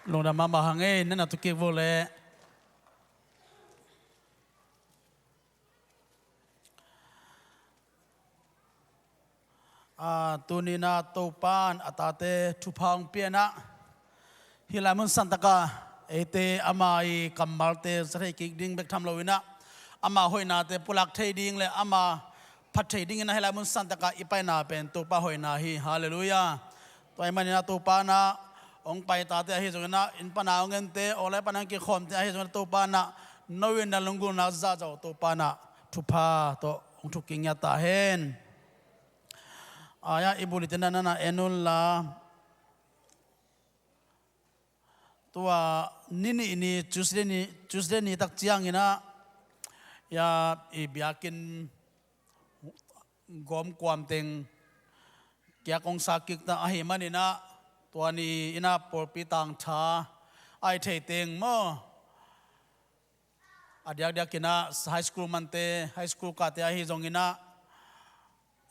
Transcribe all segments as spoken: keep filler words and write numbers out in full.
Lungdam mahmah hang ei, na na tu kik vua leh. A, tuni-in ah Topa'n a tate thupha hong pia-in ah, hih lai mun santak ah eite ama' kammalte za thei kik ding bek tham lo-in ah, ama' hoihnate pulak thei ding leh ama' phat thei dingin ah hih lai mun santak ah i paina pen Topa' hoihna hi. Halleluiah. Tua ahih manin ah Topa'n ah hong pai tate ahi zongin ah, inn pan a hong ente, awlai pan a hong kikhawmte ahi zongin ah, Topa'n ah no in na lunggulhna zahzah uh Topa'n ah thupha tawh hong thuk kik ngiat ta hen. Ai-ah i bulletin ah na na en un la. Tua ni nih ni, Tuesday ni, Tuesday ni tak ciangin ah, ya, i biakinn gawmkuam teng kiak hong sa kik ta ahih manin ah, tua ni-in ah pawlpi tangtha a hih theih teng maw, a diakdiakin ah high school mante, high school kahte ahi zongin ah,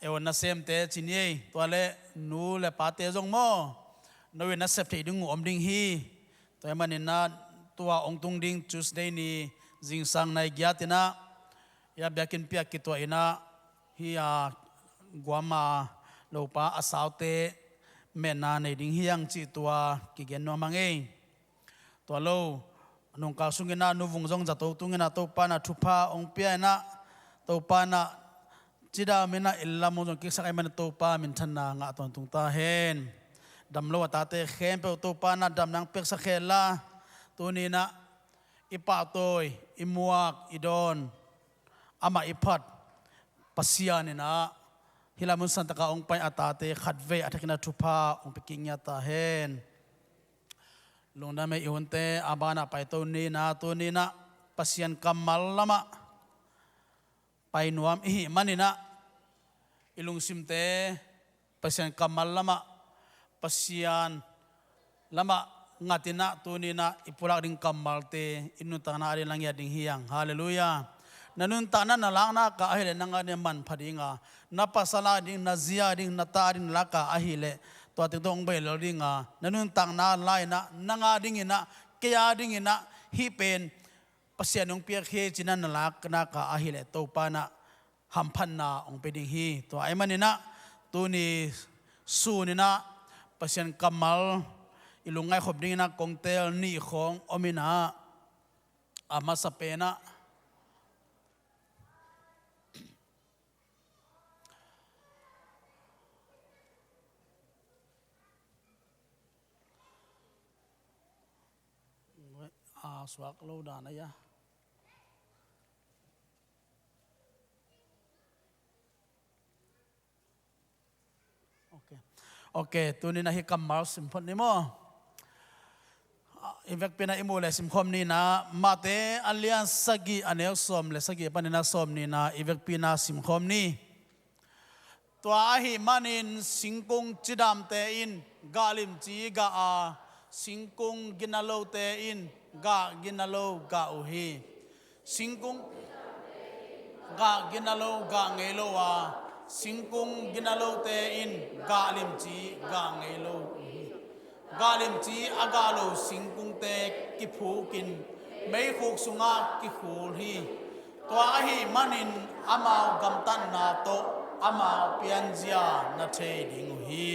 ew, nasemte ci ni ei, tua leh nu leh pate zong maw, no in na sep theih ding uh om ding hi. Tua ahih manin ah tua hong tung ding Tuesday ni zingsang nai giat-in ah, ya, biakinn piak kituah in ah, hih a guam a lopa a saute metna nei ding hi hang cih tua kigen nuam hang ei. Tua lo, nungkal sungin ah Nu Vung zong zato tungin ah Topa'n ah thupha hong pia-in ah, Topa'n ah cidam in ah inn lam hong zong kiksak ahih manin Topa' minthanna ngah tawntung ta hen. Dam lo a tate khempeuh Topa'n ah damna hong piaksak hen la. Tuni-in ah i pahtawi, i muak, i dawn, amah i phat Pasian in ah hih lai mun santak ah hong pai a tate khatvei a thakin ah thupha hong pia kik ngiat ta hen. Lungdam ei. I hunte a ban ah paito ni-in ah, tuni-in ah Pasian kammal lamah pai nuam i hih manin ah, i lungsimte Pasian kammal lamah, Pasian lamah ngatin ah, tuni-in ah i pulak ding kammalte i nuntakna adingin la ngiat ding hi hang. Halleluiah. Na nuntakna na lak nak a ahih leh nang adingin manpha ding a, na pasal ading, na zi ading, na ta ading na lak a ahih leh tua teng tawh hong bei lel ding a, na nuntakna la-in ah nang adingin ah, kei adingin ah hih pen Pasian hong piak hi ci-in ah na lak nak a ahih leh Topa'n ah hamphatna hong pia ding hi. Tua ahih manin ah tuni sun in ah Pasian kammal i lungngaih khop dingin ah kong teel nih khawng om in ah, a masa pen ah, a suak lo dan a ia. Ok. Ok, tuni-in ah hih kammal sim phot ni maw. I vekpi-in ah i muh leh simkhawm ni-in ah, Mate a lian sagih a neu sawm leh sagih panin ah sawmnih-na i vekpi-in ah simkhawm ni. Tua ahih manin singkung cidamte in gah limci gah a, singkung ginalote in gah ginalo gah uh hi. Singkung gah ginalo gah ngei lo a, singkung ginalote in gah limci gah ngei lo uh hi. Gah limci a gah lo singkungte kiphukin meikhuk sungah kikhul hi. Tua ahih manin amau gamtatna tawh amau pianzia na thei ding uh hi.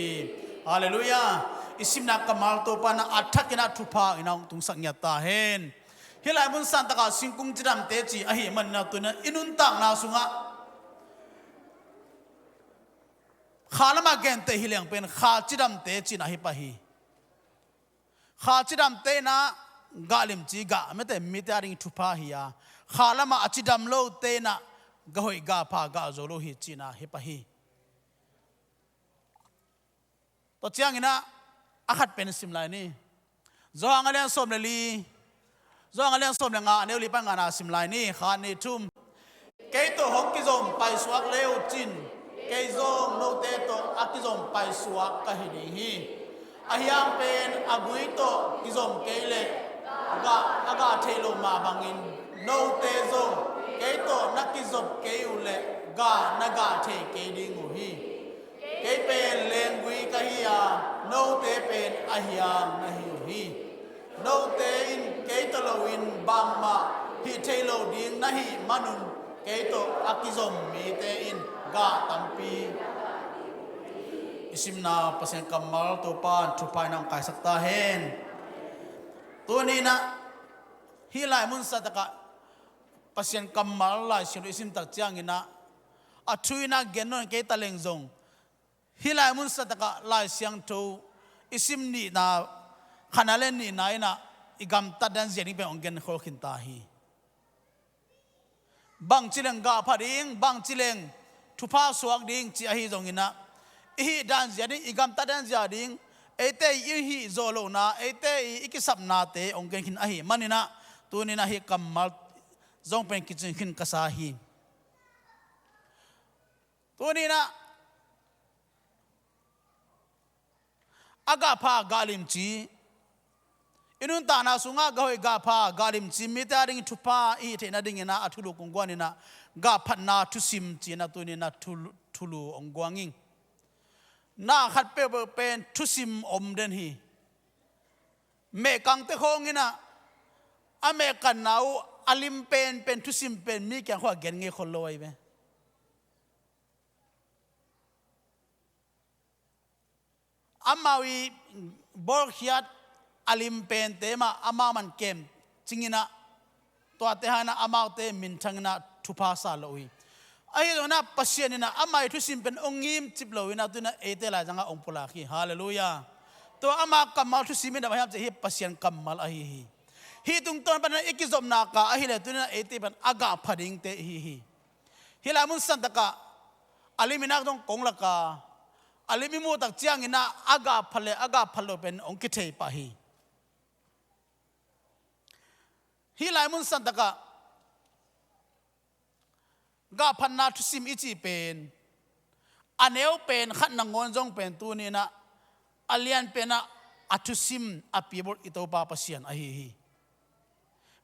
Halleluiah. I simna kammal Topa'n ah a thakin ah thupha in ah hong tungsak ngiat ta hen. Hih lai mun santak ah singkung cidamte ci ahih manin ah tuni-in ah i nuntakna sungah kha lamah genteh hi leng pen kha cidamte ci-in ah hi pah hi. Kha cidamte in ah gah limci gah, mite, mite ading thupha hi a, kha lamah a cidam lote in ah gah hoih gah pha gah zo lo hi ci-in ah hi pah hi. Tua ciangin ah a khat pen sim lai ni. Johan a lian sawm leh li, Johan a lian sawm leh nga, a neu li pan ngana sim lai ni. Khat, nih, thum. Kei tawh hong kizom paisuak le uh cin, kei zong note tawh a kizom paisuak ka hi ding hi. A hiang pen a gui tawh kizom kei leh gah, a gah theih loh mah bangin note zong kei tawh na kizop kei uh leh gah na gah thei kei ding uh hi. Kei pen lenggui ka hi a, note pen a hiang na hi uh hi. Note in kei tawh loin bangmah hih thei lo ding na hih manun kei tawh a kizom mite in gah tampi. I simna Pasian kammal Topa in thupha in hong kaisak ta hen. Tuni-in ah hih lai mun santakah Pasian kammal Lai Siangtho i sim tak ciangin ah a thu in ah gen nawn kei ta leng zong, hih lai mun santakah Lai Siangtho i sim nihna, khatna le nihna in ah i gamtat dan zia ding pen hong genkhol khin ta hi. Bangci leng gah pha ding, bangci leng thupha suak ding ci ahi zongin ah, i hih dan zia ding, i gamtat dan zia ding, eite i hih zawh lohna, eite i kisapnate hong gen khin ahih manin ah, tuni-in ah hih kammal zong pen kicing khin ka sa hi. Tuni-in ah a gah pha gah limci, i nuntakna sungah gah hoih gah pha gah limci, mite a ding thupha i hih theih nadingin ah a thulu kong guan in ah, gah phatna thusim ci-in ah tuni-in ah thulu, thulu hong guang ing. Na khat peuhpeuh pen thusim om den hi. Mehkangte khawng in ah a mehkanna uh a lim penpen thusim pen mi kiang khawng a gen ngei khol lo ahi ve. Amau i bawlkhiat a lim pente mah amau man kem cingin ah, tuate hangin ah amaute minthangin ah thupha sa lo uh hi. Ahi zongin ah Pasian in ah amah i thusim pen hong ngimcip lo-in ah tuni-in ah eite laizangah hong pulak hi. Halleluiah. Tua ama kammal thusim in ah bang hiam cih leh hih Pasian kammal ahi hi. Hih tungtawn panin ah i kizopna ka ahih leh tuni-in ah eite pen a gah pha dingte i hi hi. Hih lai mun santakah a lim i nak zong kong lak a, a lim i muh tak ciangin ah a gah pha le a gah pha lo pen hong kithei pah hi. Hih lai mun santakah gah phatna thusim i cih pen a neu pen khat nangawn zong pen tuni-in ah a lian pen ah a thusim a piabolh i Topa Pasian ahi hi.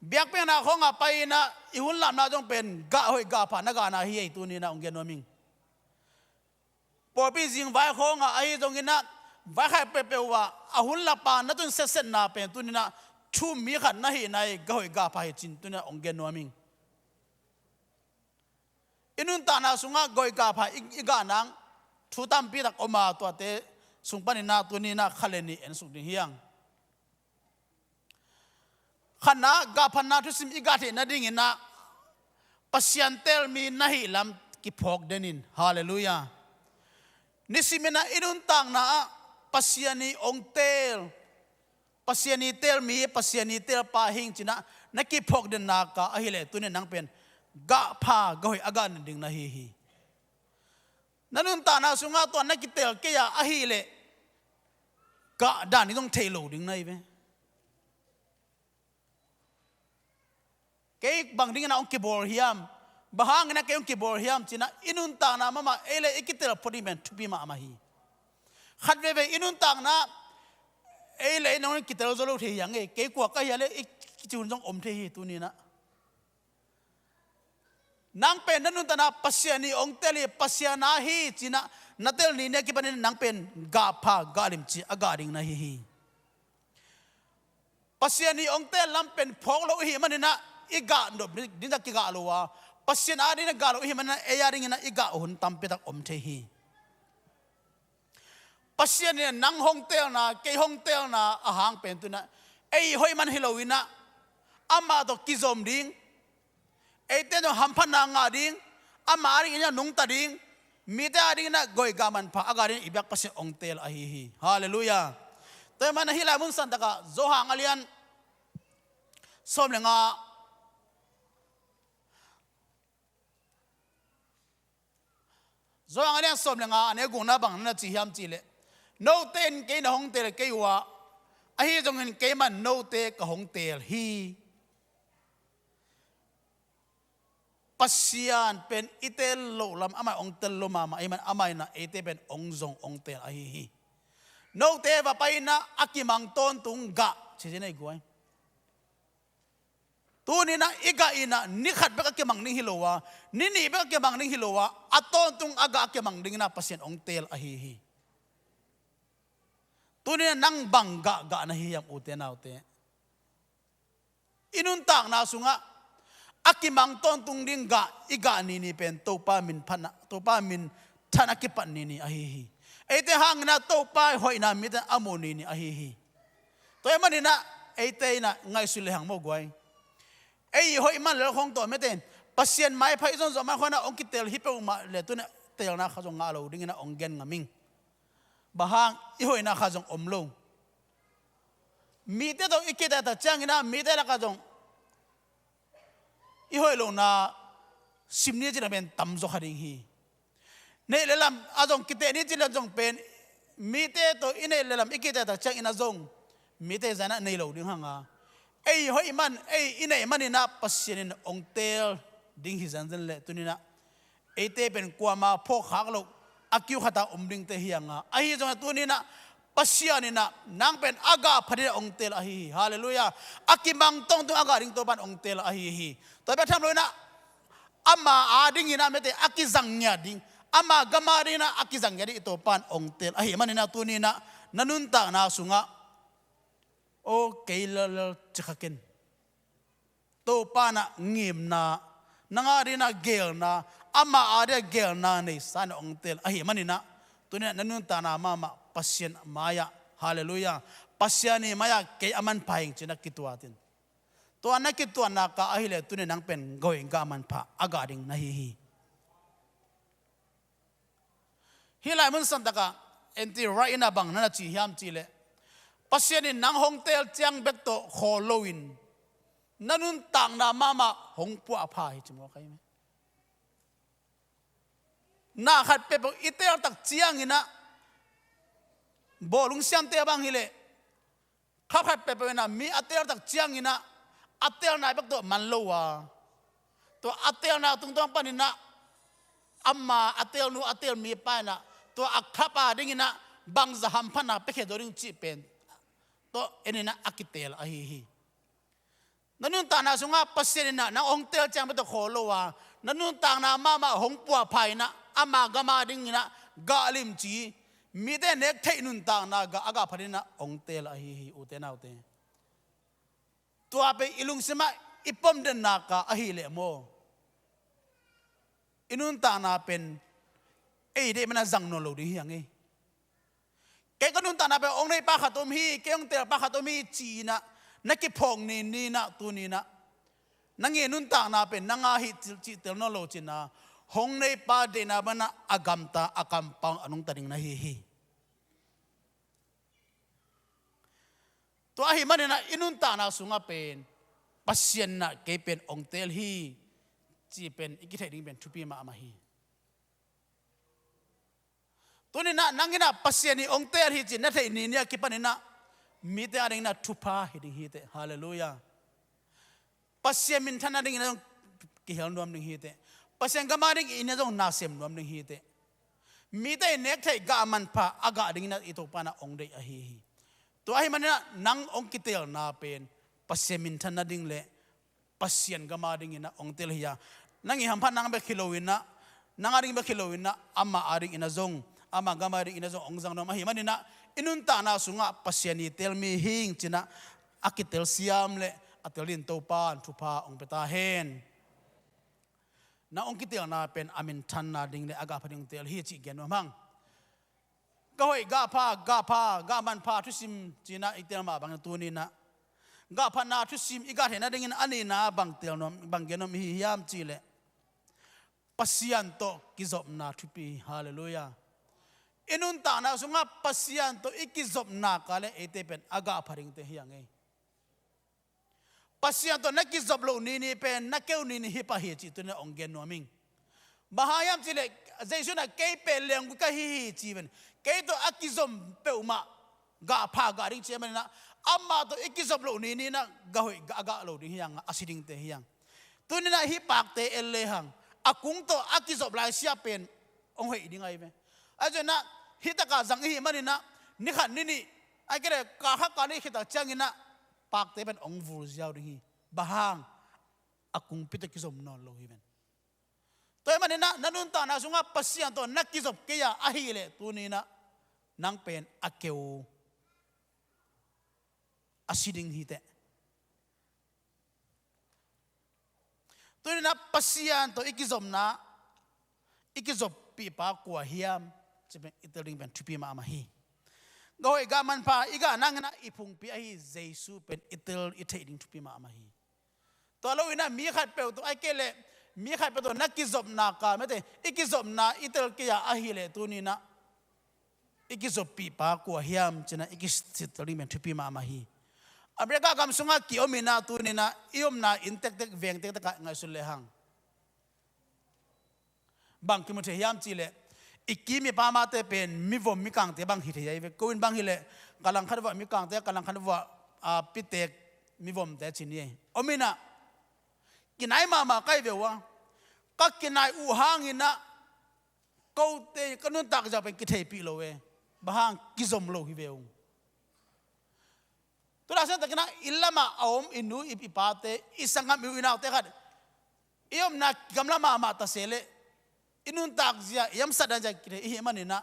Biakpiakna khawngah pai-in ah i hun lapna zong pen gah hoih gah pha na gahna hi ei, tuni-in ah hong gen nuam ing. Pawlpi zingvai khawngah ahi zongin ah vaikhak peuhpeuh uh ah a hun lapa na tun setsetna pen tuni-in ah thu-um mi khat na hihna hi, gah hoih gah pha hi ci-in tuni-in ah hong gen nuam ing. I nuntakna sungah gah hoih gah pha i, i gah nang thu tampi tak om a, tuate sung panin ah tuni-in ah khat le nih ensuk ding hi hang. Khatna, gah phatna thusim i gah theih nadingin ah Pasian teel mi na hih lam kiphawk den in. Halleluiah. Nisimin ah i nuntakna ah Pasian i hong teel, Pasian i teel mi, Pasian i teel pa hi ing ci-in ah na kiphawk den nak a ahih leh tuni-in nang pen gah pha gah hoih a gah den ding na hi hi. Na nuntakna sungah tua na kiteel kei a ahih leh gah dan i zong thei lo ding na hi ve. Kei bang dingin ah hong kibawl hiam, bang hangin ah kei hong kibawl hiam ci-in ah i nuntakna mahmah ei le ei i kiteel phot ding pen thupi mahmah hi. Khat veivei i nuntakna ei le ei nong kitel zo lo thei hi hang e, kei kua ka hi a le i kici hun zong om thei hi tuni-in ah. Nang pen na nuntakna Pasian i hong teel hi, Pasian a hi ci-in ah na teel ni ni a kipanin nang pen gah pha gah limci a gah ding na hi hi. Pasian i hong teel lam pen phawk lo i hih manin ah i gah nop ding zah kigah lo a, Pasian a dingin ah gah lo i hih manin ah ei a dingin ah i gah hun tampi tak om thei hi. Pasian in nang hong teelna, kei hong teelna a hang pen tuni-in ah ei hoih man hi lo-in ah amah tawh kizom ding, eite tawh hamphatna ngah ding, amah a dingin ah nungta ding, mite a dingin ah gah hoih gah manpha a gah dingin i biak Pasian hong teel ahi hi. Halleluiah. Tua ahih manin ah hih lai mun santakah Johan a lian sawm le nga, Johan a lian sawm le nga, a neu gukna bang na ci hiam cih leh, note in kei na hong teel kei uh a, ahi zongin keimah in note ka hong teel hi. Pasian pen i teel loh lam amah in hong tel lo mahmah ahih manin amah in ah eite pen hong zong hong teel ahi hi. Note va pai-in ah a kimang tawntung gah ci-in ah i guai. Tuni-in ah i gah in ah ni khat bek a kimang ding hi lo a, ni nih bek a kimang ding hi lo a, a tawntung a gah a kimang dingin ah Pasian hong teel ahi hi. Tuni-in ah nang bang gah gah na hi hiam, ute naute? I nuntakna sungah a kimang tawntung ding gah i gah nini pen Topa min phatna, Topa min than a kipat nini ahi hi. Eite hangin ah Topa i hoihna mite a mu nini ahi hi. Tua ahih manin ah eite in ah ngaihsun le hang maw guai. Ei i hoih man lel khong tawh mite in Pasian maipha i zonzawh man khong in ah hong kitel hi peuhmah le tuni-in ah telna khat zong ngah lo dingin ah hong gen ngam ing. Bang hang, i hoihna khat zong om lo. Mite tawh i kiteeltak ciangin ah mite lakah zong i hoih lohna sim ni cih lam pen tamzaw kha ding hi. Neih le lam a zong kiteh ni cih lam zong pen mite tawh i neih le lam i kiteeltak ciangin ah zong mite zan ah nei lo ding hang a, ei hoih man, ei i neih manin ah Pasian in hong teel ding hi zenzen leh tuni-in ah eite pen kuamah phawkkhak loh a kiu khat ah om dingte hi hang a, ahi zongin ah tuni-in ah Pasian in ah nang pen a gah phatin ah hong teel ahi hi. Halleluiah. A kimang tawntung a gah ding Topa in hong teel ahi hi. Tua bek tham loin ah ama a dingin ah mite a kizang ngiat ding, ama gam a dingin ah a kizang ngiat ding i Topa in hong teel ahih manin ah tuni-in ah na nuntakna sungah, aw kei lellel ci kha ken. Topa in ah ngimna, nang a dingin ah geelna, ama a dingin ah geelna neisa in ah hong teel ahih manin ah tuni-in ah na nuntakna mahmah Pasian mai-ah, halleluiah, Pasian i mai-ah kei a manpha hi ing ci-in ah kituat in. Tua na kituatna ka ahih leh tuni-in nang pen gah hoih gah manpha a gah ding na hi hi. Hih lai mun santak ah N T Wright in ah bang na na ci hiam cih leh, Pasian in nang hong teel ciang bek tawh khawl loin na nuntakna mahmah hong puahpha hi ci mawk ahi hi. Na khat peuhpeuh i teeltak ciangin ah, bawlung siamte bang hi leh, kha khat peuhpeuh in ah mi a teeltak ciangin ah a teelna bek tawh man lo a, tua a teelna tungtawn panin ah ama a teelnu a teelmipa in ah tua a khap a dingin ah bangzah hamphatna piakhia zo ding cih pen tawh en in ah a kiteel ahi hi. Na nuntakna sungah Pasian in ah nang hong teel ciang bek tawh khawl lo a, na nuntakna mahmah hong puahpha in ah ama gam a dingin ah gah limci, mite nek theih nuntakna gah a gah phatin ah hong teel ahi hi, ute naute. Tua pen i lungsim ah i pom den nak a ahih leh maw, i nuntakna pen ei deih man a zang nawn lo ding hi hang ei. Kei ka nuntakna pen hong neipa khat om hi, kei hong teelpa khat om hi ci-in ah na kiphawk ni ni-in ah tuni-in ah nang i nuntakna pen nang a hi cih, cih tel nawn lo cin ah, hong neipa deihna bang ah a gamta, a kampau a nungta ding na hi hi. Tua ahih manin ah i nuntakna sungah pen Pasian in ah kei pen hong teel hi cih pen i kitheih ding pen thupi mahmah hi. Tuni-in ah nang in ah Pasian in hong teel hi cih na theih ni ni a kipanin ah mite a dingin ah thupha hi ding hi teh. Halleluiah. Pasian minthan a dingin ah zong kihel nuam ding hi teh. Pasian gam a dingin ah zong na sem nuam ding hi teh. Mite i nek theih gah manpha a gah dingin ah i Topa in ah hong deih ahi hi. Tua ahih manin ah nang hong kiteelna pen Pasian minthan na ding le Pasian gam a dingin ah hong teel hi a, nang i hamphat nang bek hi loin ah, nang a ding bek hi loin ah, ama a dingin ah zong, ama gam a dingin ah zong hong zang nuam ahih manin ah i nuntakna sungah Pasian i teel mi hi ing ci-in ah a kitel siam le a teel dingin Topa in thupha hong pia ta hen. Nang hong kiteelna pen a minthanna ding le a gah pha ding hong teel hi cih gen nuam hang. Gah hoih, gah pha, gah pha, gah manpha thusim ci-in ah i teel mah bangin tuni-in ah gah phatna thusim i gah theihna dingin a nihna bang teel nuam, bang gen nuam i hi hiam cih leh Pasian tawh kizopna thupi. Halleluiah. I nuntakna sungah Pasian tawh i kizopna ka le eite pen a gah pha dingte hi hang ei. Pasian tawh na kizop loh ni ni pen na keu ni ni hi pah hi cih tuni-in ah hong gen nuam ing. Bang hang hiam cih leh Jesu in ah kei pen lenggui ka hi hi ci ven. Kei tawh a kizom peuhmah gah pha gah ding ci ahih manin ah amah tawh i kizop loh ni ni-in ah gah hoih gah, a gah lo ding hi hang a, a si dingte hi hang. Tuni-in ah hih pakte en le hang, a kung tawh a kizop lai siah pen hong hoih ding ahi ve. Ahi zongin ah hih takah zang i hih manin ah ni khat ni nih, ahih kei leh kal khat kal nih khit tak ciangin ah pakte pen hong vul ziau ding hi. Bang hang, a kungpi tawh kizom nawn lo hi ven. Tua ahih manin ah na nuntakna sungah Pasian tawh na kizop kei a ahih leh tuni-in ah nang pen a keu, a si ding hi teh. Tuni-in ah Pasian tawh i kizopna, i kizoppihpa kua hiam cih pen i tel ding pen thupi mahmah hi. Gah hoih gah manpha i gah nangin ah i phungpi ahi Jesu pen i tel i theih ding thupi mahmah hi. Tua lo-in ah mi khatpeuh tawh, ahih kei leh mi khatpeuh tawh na kizopna ka mete, i kizopna i tel kei a, ahih leh tuni-in ah i kizoppihpa kua hiam ci-in ah i kisit tel ding pen thupi mahmah hi. America gam sungah ki-om in ah tuni-in ah i omna inn tektek, veng tektek ah ngaihsun lehang, bang kimu thei hiam cih leh, i kim i pam ate pen mivom mikangte bang hi thei ahi ve. Ko in bang hi leh, ka langkhat vuah mikangte, ka langkhat vuah, a, pitek mivomte ci ni. Om in ah, kinai mahmah ka hi ve uh a, ka kinai uh hangin ah, kote ka nuntak ziau pen kitheihpih lo e. Bang hang, kizom lo hi ve uh. Tu-in ah siangtakin ah i lamah a om i nu i pate, i sanggam i u i naute khat i omna gamla mahmah ta se leh, i nuntak zia, i hamsatna zia kithei i hih manin ah,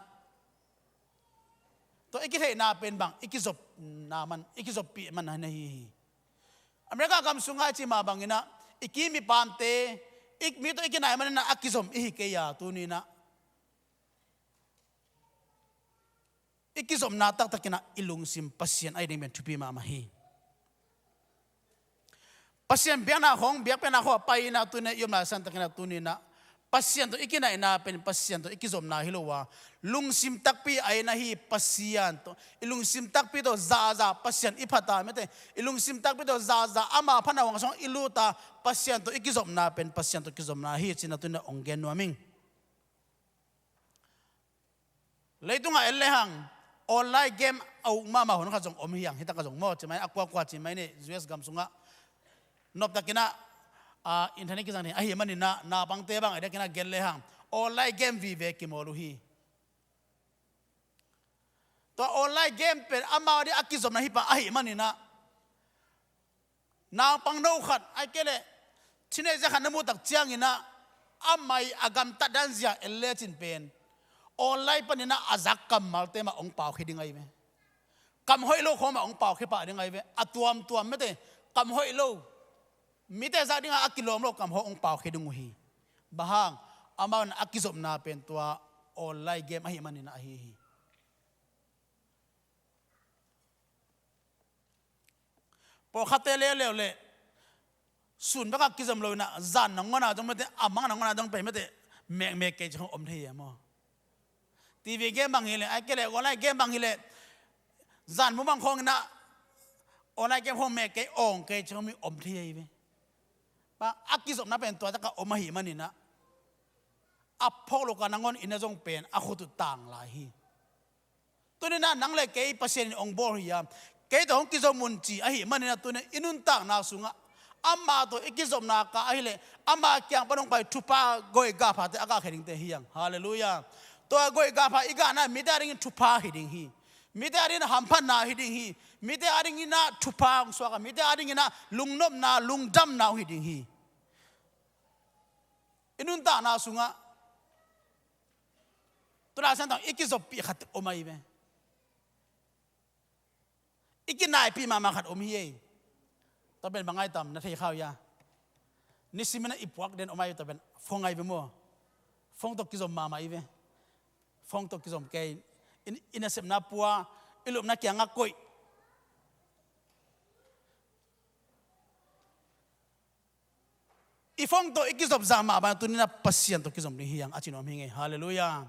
tua i kitheihna pen bang, i kizopna man, i kizoppih man na hi hi. America gam sungah i cih mah bangin ah, i kim i pamte, i mi tawh i kinai manin ah a kizom i hi kei a, tuni-in ah i kizopna taktakin ah i lungsim Pasian ahi ding pen thupi mahmah hi. Pasian biakna khawng, biakpiakna khawng a pai-in ah tuni-in ah i omna siangtakin ah tuni-in ah Pasian tawh i kinaihna pen Pasian tawh i kizopna hi lo a, lungsim takpi a inn ahi Pasian tawh, i lungsim takpi tawh zahzah Pasian i phat a mete, i lungsim takpi tawh zahzah ama phatna huang sungah i lut a, Pasian tawh i kizopna pen Pasian tawh kizopna hi ci-in ah tuni-in ah hong gen nuam ing. Leitungah en lehang online game a uk mahmah hun khat zong om hi hang, hih takah zong maw, ci mai, a kuakua ci mai ni, U S gam sungah. Noptakin ah, a, internet kizang thei ahih manin ah, naupangte bang a diakin ah gen lehang, online game vive kimawl uh hi. Tua online game pen amau ading a kizopna hi pah ahih manin ah, naupang no khat, ahih kei leh teenager khat na muh tak ciangin ah, amah i a gamtat dan zia en lecin pen, online panin ah a zak kammalte mah hong pau khia ding ahi ve. Kam hoih lo khawng mah hong pau khia pah ding ahi ve. A tuamtuam mete, kam hoih lo, mite zak dingah a kilawm lo kam khawng hong pau khia ding uh hi. Bang hang, amau in a kizopna pen tua online game ahih manin ah ahi hi. Pawlkhatte leuleu leh sun bekah kizom lo-in ah, zan nangawn a zong mete, a mang nangawn a zong pai mete, mekmek kei ci khawng om thei hi maw. TV game bang hi leh, ahih kei leh online game bang hi leh, zan mumang khawngin ah online game khawng mek kei, awng kei ci khawng mi om thei ahi ve. Bang, a kizopna pen tua takah om ahih manin ah, a phawk lo ka nangawn in ah zong pen a khut uh tang lai hi. Tuni-in ah nang le kei Pasian in hong bawl hi a, kei tawh hong kizom un ci ahih manin ah tuni-in i nuntakna sungah ama tawh i kizopna ka ahih leh, ama kiang pan hong pai thupha, goigahphate a gahkhia dingte hi hang. Halleluiah. Tua goigahpha i gahna mite adingin thupha hi ding hi. Mite adingin hamphatna hi ding hi. Mite adingin ah thupha hong suak a, mite adingin ah lungnopna, lungdamna hong hi ding hi. I nuntakna sungah tu-a siangtho i kizoppih khat om ahi ve. I kinaipih mahmah khat om hi ei. Tua pen bang ahi tam na thei kha uh hia? Nisimin a i puak den om ahi, tua pen phone ahi ve maw. Phone tawh kizom mahmah ahi ve. Phone tawh kizom kei. I, i nasepna pua, i lupna kiangah koih. I phone tawh i kizop zah mah bang, tuni-in ah Pasian tawh kizom ding hi hang a ci nuam hi ing ei. Halleluiah.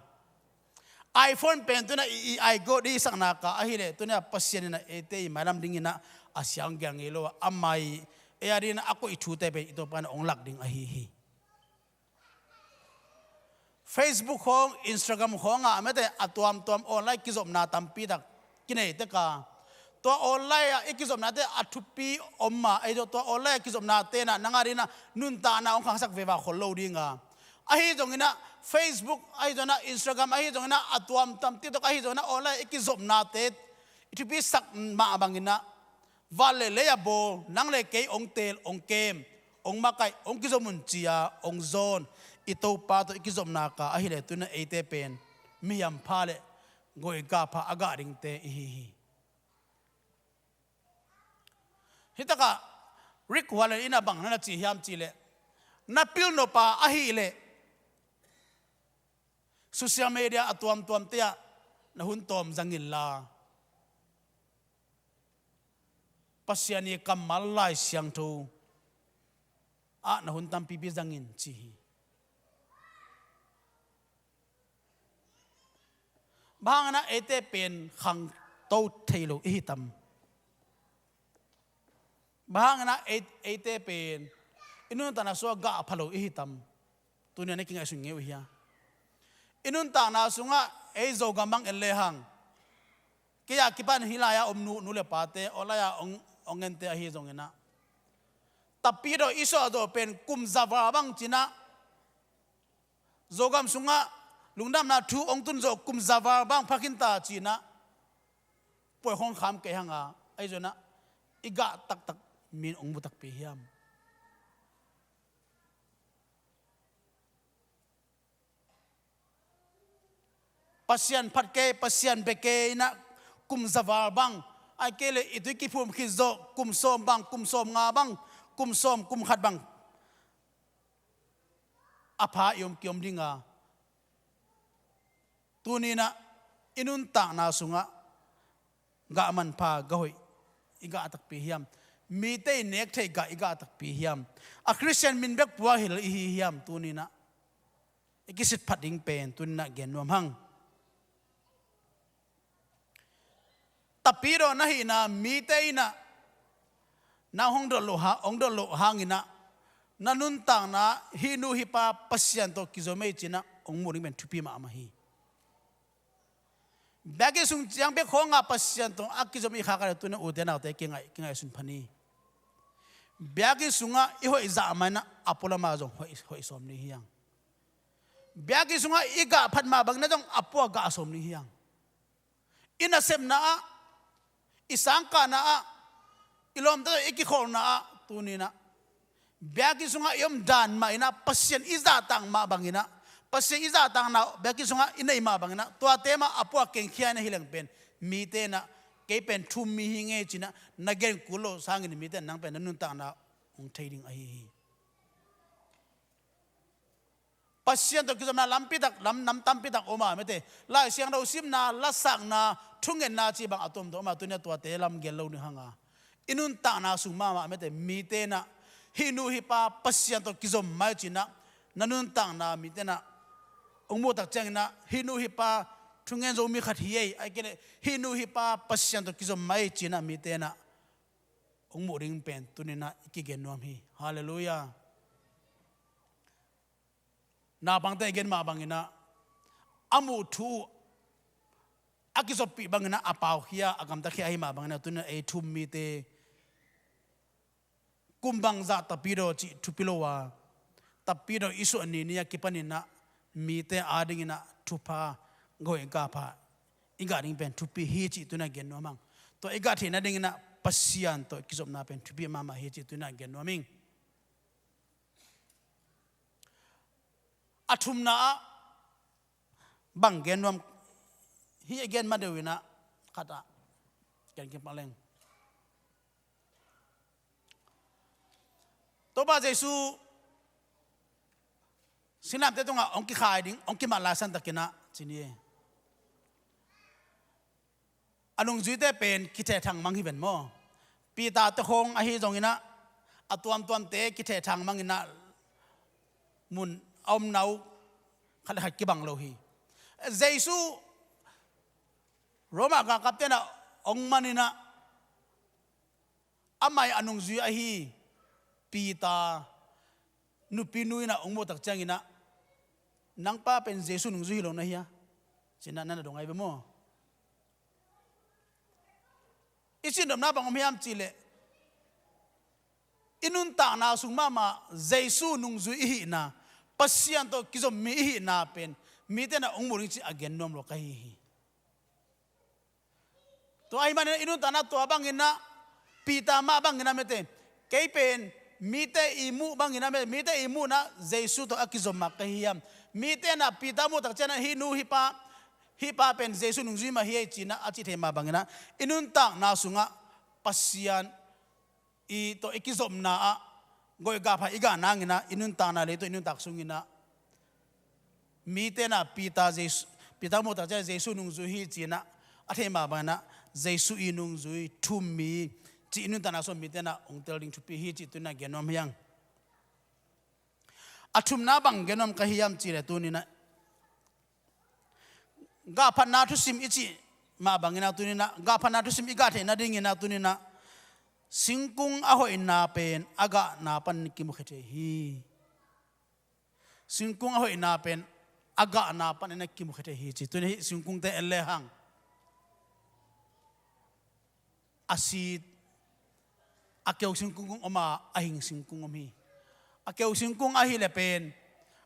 iPhone pen tuni-in ah i, i iGo dih i sakna ka ahih leh, tuni-in ah Pasian in ah eite i mailam dingin ah a siang gial ngei lo a, amah i, ei adingin ah a koih thute pen i Topa in ah hong lak ding ahi hi. Facebook khawng, Instagram khawng ah mete a tuamtuam online kizopna tampi tak kinei tek a. Tua online ah i kizopnate a thupi om mah ahi zong, tua online ah kizopnate in ah nang adingin ah nuntakna hong khangsak veve khol lo ding a. Ahi zongin ah Facebook, ahi zongin ah Instagram, ahi zongin ah a tuamtuam TikTok, ahi zongin ah online ah i kizopnate i thupisak mah bangin ah van le lei a bawl, nang le kei hong teel, hong kem, hong makaih, hong kizom un ci-a hong zawn i Topa tawh i kizopna ka ahih leh, tuni-in ah eite pen mi hampha le goigahpha a gah dingte i hi hi. Hih takah Rick Warren in ah bang na na ci hiam cih leh, na pilnop a ahih leh social media a tuamtuamte ah na hun tawm zang inla, Pasian i kammal Lai Siangtho ah na hun tampipi zang in ci hi. Bang hang inah eite pen khangto thei lo i hi tam? Bang hang inah ei, eite pen i nuntakna sungah gah pha lo i hi tam? Tuni a na kingaihsun ngei uh hia? I nuntakna sungah ei Zogam bang en lehang, kei a kipan hih lai-a om nu, nu le pate, aw lai-a ong, ong ente ahi zong inah, Tapidaw i suah zawh pen kum za val bang ci inah, Zogam sungah lungdamna thu ong tun zawh kum za val bang pha khin ta ci inah, puai khong kham kei hang a, ahi zong inah i gah taktak mi in ong mu takpi hiam? Pasian phat kei, Pasian bia kei inah kum za val bang, ahih kei leh i tui kiphum khit zawh kum sawm bang, kum sawm nga bang, kum sawm, kum khat bang a pha i om, ki-om ding a, tuni inah i nuntakna sungah gah manpha, gah hoih i gah takpi hiam? Mite i nek theih gah i gah takpi hiam? A Khristian min bek pua hi lo i hi hiam? Tuni inah i kisit phat ding pen tuni inah gen nuam hang. Tapidaw na hihna mite inah na hong dot loh ha-, hong dot loh hang inah na nuntakna hih nu hih pa Pasian tawh kizom ei ci inah ong muh ding pen thupi mahmah hi. Biakinn sung ciang bek khawng a Pasian tawh a kizom i khak a leh tuni inah ute naute kingaih, kingaihsun pha ni. Biakinn sungah i hoih zah mah inah a pua lam ah zong hoih, hoih sawm ni hiang. Biakinn sungah i gah phat mah bang inah zong a pua gah sawm ni hiang. I nasepna ah, i sangkahna ah, i lawmte tawh i kikholhna ah, tuni inah biakinn sungah i om dan mah inah, Pasian i zahtak mah bang inah, Pasian i zahtakna biakinn sungah i nei mah bang inah, tuate mah a pua kengkhia inah hi leng pen, mite inah kei pen thu-um mi hi ing ei ci inah na gen kul loh sangin mite in nang pen na nuntakna hong thei ding ahi hi. Pasian tawh kizopna lampi tak, lam, lam tampi tak om a, mite, Lai Siangtho simna, lasakna, thungetna cih bang a tuamtuam om a, tuni a tuate lam gen lo ding hang a, i nuntakna sung mahmah, mite, mite inah hih nu hih pa Pasian tawh kizom mai ci inah na nuntakna mite inah hong muh tak ciang inah hih nu hih pa thungen zo mi khat hi ei, ahih kei leh hih nu hih pa Pasian tawh kizom mai ci inah mite inah hong muh ding pen tuni inah i kigen nuam hi. Halleluiah. Naupangte i gen mah bang inah a muh thu uh a kizoppih bang inah a paukhia, a gamtakhia ahi mah bang inah tuni inah ei thu-um mite kum bangzah Tapidaw cih thupi lo a, Tapidaw i suah ni ni a kipan inah mite ading inah thupha, gah hoih, gah pha i gah ding pen thupi hi cih tuni inah gen nuam hang. Tua i gah theihna ding inah Pasian tawh kizopna pen thupi mahmah hi cih tuni inah gen nuam ing. A thumna ah bang gen nuam, hih a gen ma deuh inah khat ah gen kipah leng. Topa Jesu singlamteh tungah hong kikhai ding, hong kimat lai santak inah ci ni. A nungzuite pen kithehthang mang hi ven maw? Peter te khawng ahi zong inah a tuamtuamte kithehthang mang inah mun a omna uh khat le khat kibang lo hi. Jesu Roma galkapte inah hong man inah amah i a nungzui ahi Peter nupinu inah hong muh tak ciang inah, "Nang pa pen Jesu nungzui hi lo na hia?" ci inah na na dong ai ve maw? I cih nopna bang om hiam cih leh, i nuntakna sung mahmah Jesu nungzui i hihna, Pasian tawh kizom mi i hihna pen mite inah hong muh ding cih a gen nuam lo ka hi hi. Tua ahih manin i nuntakna tua bang inah, Peter mah bang inah mete, kei pen mite i muh bang inah mete, mite i muhna Jesu tawh a kizom mah ka hi hiam? Mite inah Peter muh tak ciang inah hih nu hih pa, hih pa pen Jesu nungzui mah hi ei ci inah a cih thei mah bang inah, i nuntakna sungah Pasian i tawh i kizopna ah goihgapha i gah nanginah i nuntakna lei tawh i nuntak sunginah mite inah Peter Jesu, Peter muhtak ciang Jesu nungzui hi cinah a theih mah banginah Jesu i nungzui thummi cih i nuntakna sung mite inah hong tel ding thupi hi cih tuninah gen nuam hi hang. A thumna bang gen nuam ka hiam cihleh tuninah gahphatna thusim i cih mah banginah tuninah gahphatna thusim i gah theih nadinginah tuninah singkung a hoihna pen a gahna panin kimukhia thei hi. Singkung a hoihna pen a gahna panin a kimukhia thei hi ci. Tuni hih singkungte en lehang a sit, a keu singkung om a, a hing singkung om hi. A keu singkung ahileh pen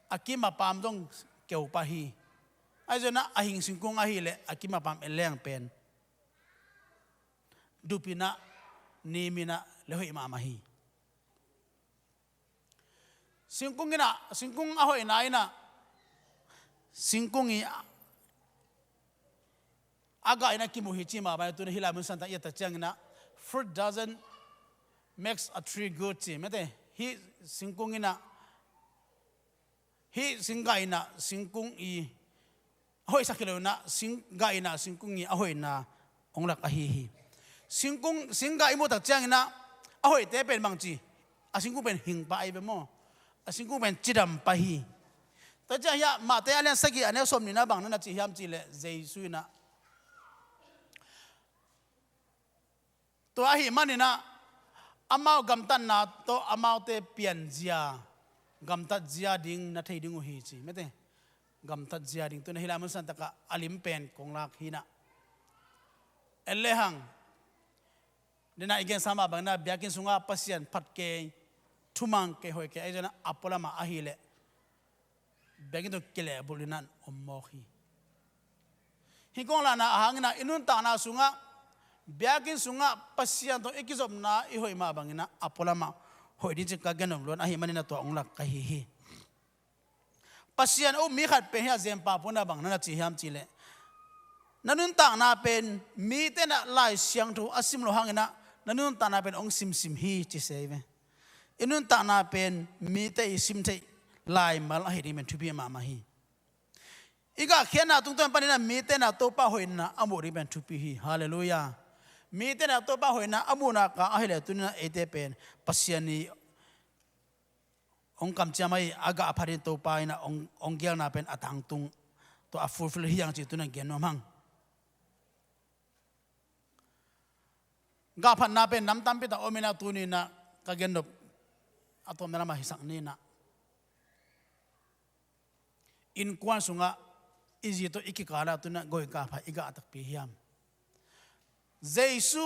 a kim a pam zong keu pah hi. Ahi zongin a hing singkung ahileh a kim a pam en leng pen dupinah, niminah le hoih mahmah hi. Singkung inah, singkung a hoihna inah singkung i a gah inah kimu hi ci mah banginah tuni hih lai mun santak i et tak cianginah fruit doesn't makes a tree good ci mete. Hih singkung inah, hih singgah inah singkung i a hoihsak hi lo inah singgah inah singkung i a hoihna hong lak ahi hi. Singkung, singgah i muhtak cianginah a hoihte pen bangci, a singkung pen hing pah ahi ve maw? A singkung pen cidam pah hi. Tua ciang hiah Mate a lian sagih a neu sawm nihna bang na na ci hiam cihleh Jesu inah tua ahih maninah amau gamtatna tawh amaute pianzia, gamtatzia ding na thei ding uh hi ci mete. Gamtatzia ding tuna hih lai mun santakah a lim pen kong lak hinah en lehang. Denah i gensa mah banginah biakinn sungah Pasian phat kei, thumang kei, hoih kei ahi zongin a pualamah ahileh biakinn tawh kilehbulh inah om mawk hi. Hih kong lahna a hanginah i nuntakna sungah biakinn sungah Pasian tawh i kizopna i hoih mah banginah a pualamah hoih ding ci ka gen om luan ahih maninah tua hong lak ka hi hi. Pasian a up mi khat pen hiah Zen pa puna bang na na ci hiam cihleh na nuntakna pen mite inah Lai Siangtho a sim lo hanginah na nuntakna pen hong simsim hi ci sei ve. I nuntakna pen mite i simtheih laimal ahi ding pen thupi mahmah hi. I gahkhiatna tungtawn paninah mite inah Topa hoihna a muh ding pen thupi hi. Halleluiah. Mite inah Topa hoihna a muhna ka ahileh tuninah eite pen Pasian i hong kamciam ahi a gah a phat in Topa inah hong, hong gelna pen a tangtung tua a fulfill hi hang cih tuninah gen nuam hang. Gahphatna pen nam tampi tak om inah tuninah ka gennop a tawpna lamah hisak ninah innkuan sungah i zi tawh i kikal ah tuninah goihgahpha i gah takpi hiam? Jesu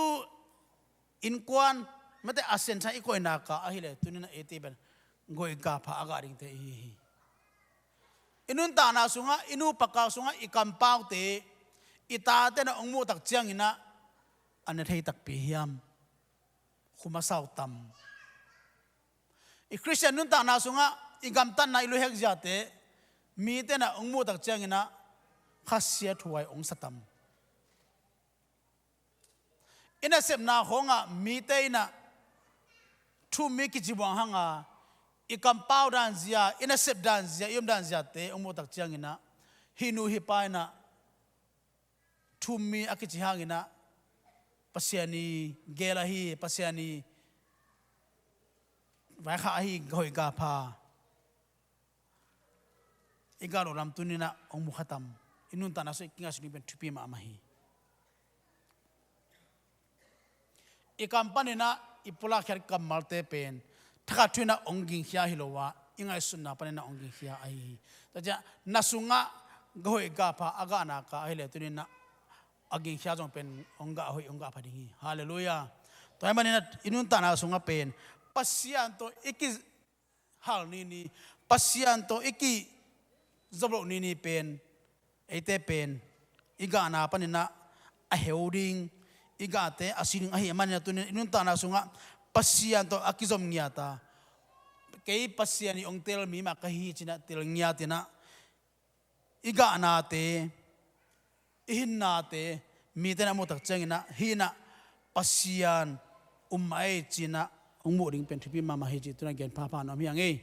innkuan mate a siansa i koihna ka ahileh tuninah eite pen goihgahpha a gah dingte i hi hi. I nuntakna sungah, i nupa kal sungah i kampaute, i tate inah hong muhtak cianginah a ne thei takpi hiam? Khum a sau tam. I Khristian nuntakna sungah i gamtatna, i luihek ziate mite inah hong muhtak cianginah khasia thuai hong sa tam. I nasepna khawngah mite inah thummi kici buang hanga i kampau danzia, i nasep danzia, i om danziate hong muhtak cianginah hih nu hih pa inah thummi a kici hanginah Pasian i gel ahi, Pasian i vaikhak ahi, hoihgahpha i gah loh lam tuninah hong mukha tam. I nuntakna sung i kingaihsun ding pen thupi mahmah hi. I kam paninah i pulak khiat kammalte pen thakhat thu inah hong gingkhia hi lo a, i ngaihsutna paninah hong gingkhia ahi hi. Tua ciah na sungah gah hoih gahpha a gahna ka ahileh tuninah a gingkhia zong pen hong gah hoih hong gahpha ding hi. Halleluiah. Tua ahih maninah i nuntakna sungah pen Pasian tawh i ki hal nini, Pasian tawh i kizop loh nini pen eite pen i gahna paninah a heu ding, i gahte a si ding ahih maninah tuninah i nuntakna sungah Pasian tawh a kizom ngiata, kei Pasian i hong tel mi mah ka hi cinah tel ngiatinah i gahnate, i hinnate mite inah muhtak cianginah hih inah Pasian um mah ei cinah hong muh ding pen thupi mahmah hi cih tuna gen phapha nuam hi ing ei.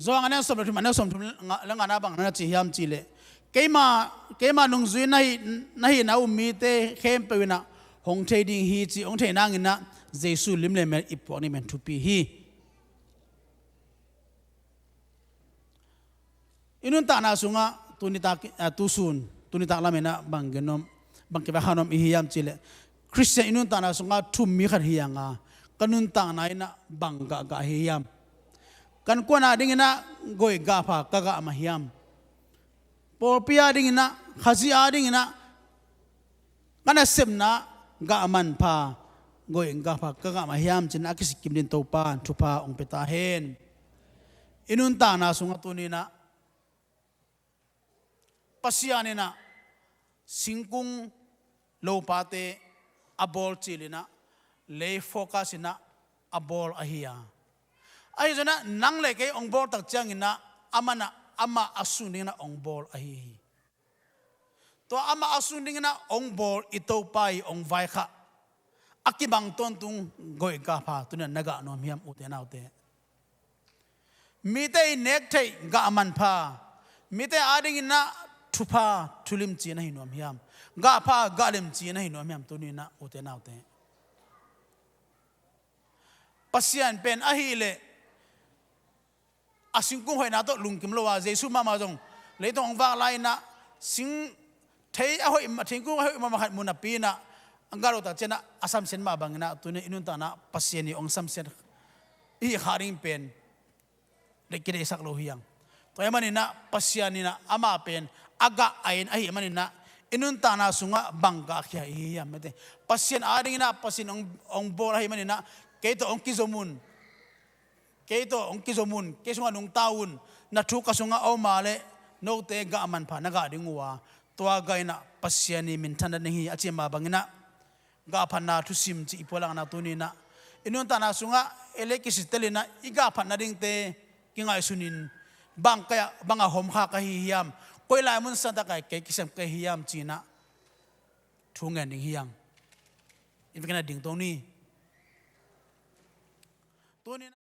Johan a neu sawm le thum, a neu sawm thum le ngana bang na ci hiam cih leh, keima, keima nungzui na hi, na hihna um mite khempeuh in ah hong thei ding hi cih hong theih nangin ah Jesu lim le mel i puak ni men thupi hi. I nuntakna sungah tuni tak, ah, tusun, tuni tak lamin ah bang gen nuam, bang kivakha nuam i hi hiam cih leh, Khristian i nuntakna sungah thu-um mi khat hi hang a, ka nuntakna in ah bang gah gah hi hiam? Kan kuan a dingin ah goih gah pha ka gah mah hiam? Pawlpi a dingin ah, Khazih a dingin ah ka nasepna gah manpha, goih gah pha ka gah mah hiam ci-in a kisikim dingin Topa in thupha hong pia ta hen. I nuntakna sungah tuni-in ah Pasian in ah singkung lopate a bawl cil in ah lei focus in ah a bawl ahi a. Ahi zongin ah nang le kei hong bawl tak ciangin ah amah in ah amah a sung dingin ah hong bawl ahi hi. Tua amah a sung dingin ah hong bawl i Topa i hong vaikhak a kibang tawntung goih gah pha tuni-in ah na gah nuam hiam, ute naute? Mite i nek theih gah manpha, mite a dingin ah thupha thulim ci-in ah hi nuam hiam? Gah pha gah lem ci-in ah hi nuam hiam tuni-in ah, ute naute? Pasian pen ahih leh a singkung hoihna tawh lungkim lo a, Jesu mahmah zong leitung hong vak lai-in ah sing thei a hoih ma-, thingkung a hoih mahmah khat mu napi-in ah a gah lo tak ciangin ah a samsiat mah bangin ah tuni-in i nuntakna Pasian in hong samsiat i hih khak ding pen deih kideihsak lo hi hang. Tua ahih manin ah Pasian in ah amah pen a gah a en ahih manin ah i nuntakna sungah bang gahkhia i hi hiam? Pasian a dingin ah Pasian hong, hong bawl ahih manin ah kei tawh hong kizom un. Kei tawh hong kizom un, kei sungah nungta un, na thu ka sungah a om a leh note gah manpha na gah ding uh a, tua gah in ah Pasian i minthan nading hi a ci mah bangin ah gah phatna thusim cih i pulakna tuni-in ah i nuntakna sungah ei le ei kisitel in ah i gah phat nadingte kingaihsun in, bang ka, bang a hom kha ka hi hiam, koi lai mun sangtak ah kei kisem ka hi hiam ci-in ah thu ngen ding hi hang. I vekpi-in ah ding to ni. Tuni-in